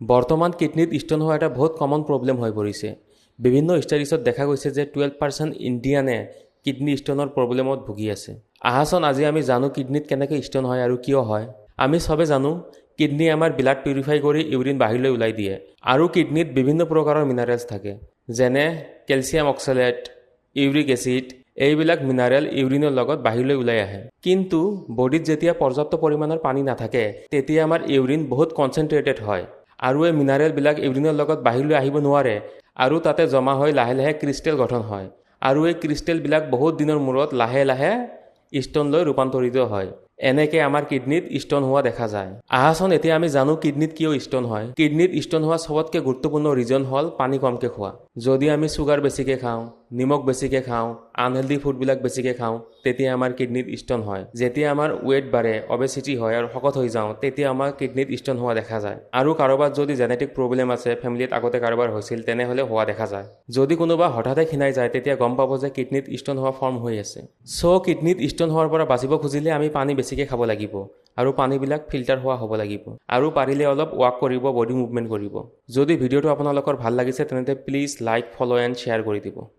বৰ্তমান কিডনীত ষ্ট'ন হোৱা এটা বহুত কমন প্ৰব্লেম হৈ পৰিছে। বিভিন্ন ষ্টাডিছত দেখা গৈছে যে 12% ইণ্ডিয়ানে কিডনী ষ্ট'নৰ প্ৰব্লেমত ভুগি আছে। আহাচোন আজি আমি জানো কিডনীত কেনেকৈ ষ্ট'ন হয় আৰু কিয় হয়। আমি চবে জানো, কিডনী আমাৰ ব্লাড পিউৰিফাই কৰি ইউৰিন বাহিৰলৈ ওলাই দিয়ে আৰু কিডনীত বিভিন্ন প্ৰকাৰৰ মিনাৰেলছ থাকে, যেনে কেলছিয়াম অক্সালেট, ইউৰিক এচিড। এইবিলাক মিনাৰেল ইউৰিনৰ লগত বাহিৰলৈ ওলাই আহে। কিন্তু বডিত যেতিয়া পৰ্যাপ্ত পৰিমাণৰ পানী নাথাকে, তেতিয়া আমাৰ ইউৰিন বহুত কনচেনট্ৰেটেড হয় আৰু এই মিনাৰেলবিলাক ইউৰিনৰ লগত বাহিৰলৈ আহিব নোৱাৰে আৰু তাতে জমা হৈ লাহে লাহে ক্ৰিষ্টেল গঠন হয় আৰু এই ক্ৰিষ্টেলবিলাক বহুত দিনৰ মূৰত লাহে লাহে ষ্ট'নলৈ ৰূপান্তৰিত হয়। এনেকে আমাৰ কিডনীত ষ্ট'ন হোৱা দেখা যায়। আহাচোন এতিয়া আমি জানো কিডনীত কিয় ষ্ট'ন হয়। কিডনীত ষ্ট'ন হোৱা চবতকৈ গুৰুত্বপূৰ্ণ ৰিজন হ'ল পানী কমকৈ খোৱা। যদি আমি চুগাৰ বেছিকৈ খাওঁ, নিমখ বেছিকৈ খাওঁ, আনহেল্ডি ফুডবিলাক বেছিকৈ খাওঁ, তেতিয়া আমাৰ কিডনীত ষ্ট'ন হয়। যেতিয়া আমাৰ ৱেইট বাঢ়ে, অবেচিটি হয় আৰু শকত হৈ যাওঁ, তেতিয়া আমাৰ কিডনীত ষ্ট'ন হোৱা দেখা যায়। আৰু কাৰোবাৰ যদি জেনেটিক প্ৰব্লেম আছে, ফেমিলিত আগতে কাৰোবাৰ হৈছিল, তেনেহ'লে হোৱা দেখা যায়। যদি কোনোবা হঠাতে ক্ষীণাই যায়, তেতিয়া গম পাব যে কিডনীত ষ্ট'ন হোৱা ফৰ্ম হৈ আছে। চ' কিডনীত ষ্ট'ন হোৱাৰ পৰা বাচিব খুজিলে আমি পানী বেছিকৈ খাব লাগিব আৰু পানীবিলাক ফিল্টাৰ হোৱা হ'ব লাগিব আৰু পাৰিলে অলপ ৱাক কৰিব, বডি মুভমেণ্ট কৰিব। যদি ভিডিঅ'টো আপোনালোকৰ ভাল লাগিছে, তেন্তে please like, follow and share কৰি দিব।